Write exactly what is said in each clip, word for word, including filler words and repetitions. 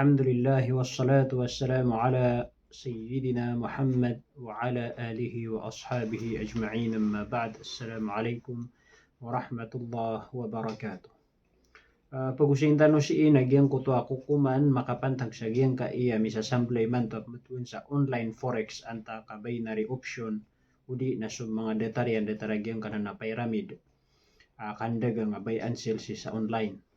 Alhamdulillah, wassalatu wassalamu ala sayyidina Muhammad wa ala alihi wa ashabihi ajma'in, amma ba'd. Assalamu alaikum warahmatullahi wabarakatuh. Ah, pagosayin tano sii na giyangkoto a kokoman makapantag sa giyangkaya misasamblay imanto a pmbtowan sa online forex antaa ka binary option, odi na so manga datar iyan, datar a giyangkanan a pyramid. Ah, kandagang a buy and sell sii sa online.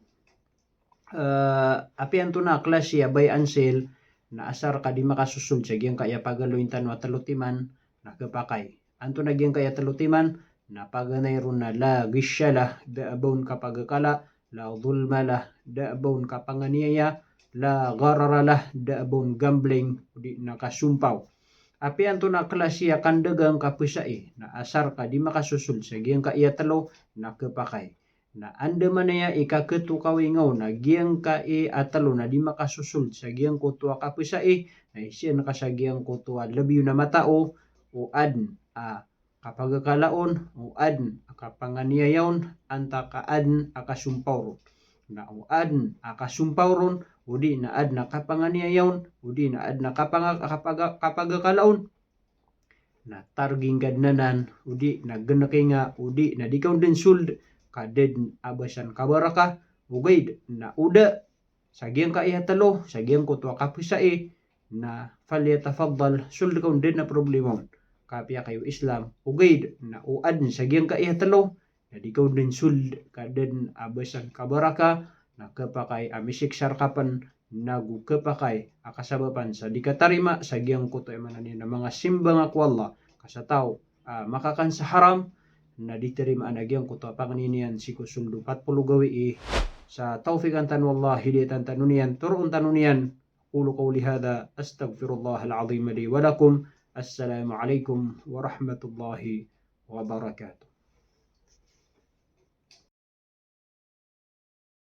Ah, apiya antonaa a klasi a buy and sell, na asar ka di makasosold sa giyangkaya pagaloyin tano a telo timan, na khapakay. Antonaa giyangkaya telo timan, na paganay ron na la ghisha lah, da a ba on kapagakala, la dhulma lah, da a ba on kapanganiyaya, la gharara lah, da a ba on gambling, odi na kasompaw. Apiya antonaa a klasi a kandagang ka pesa i, na asar ka di makasosold sa giyangkaya telo, na khapakay. Na andamanaya i kakhatokawinga on a giyangkai a telo na di makasosold sa giyangkoto a kapesa i, na isiyan ka sa giyangkoto a lebi on a matao, o adn a kapagakala on, o adn a kapanganiyaya on, antaa ka adn a kasompaw ron. Na o adn a kasompaw ron, odi na adn a kapanganiyaya on, odi na adn a kapanga-, kapaga-, kapagakala on, na targing ka dn anan, odi na gnki nga, odi na di ka on dn sold, ka da dn a ba san kabaraka, ogaid na o da sa giyangkaya telo, sa giyangkoto a kapesa i, na falyatafaddal, sold ka on, da dn a problema on. Ka apiya kayo Islam, ogaid na o adn sa giyangkaya telo, na di ka on dn sold, ka da dn a ba san kabaraka, na khapakay a misiksa rka pn, nago khapakay a kasabapan sa di katarima sa giyangkoto a aya maana niyan a manga simba nga ko Allah, ka sa taw a makakan sa haram, na di tarimaan a giyangkoto a pangni niyan sii ko sold o pat polo gawii. Sa tawfiqan tano o Allah, hidayatan tano niyan, toroon tano niyan. Aqulu qawli hadha, astaghfirullahal azim li wa lakum. Assalamu alaikum warahmatullahi wabarakatuh.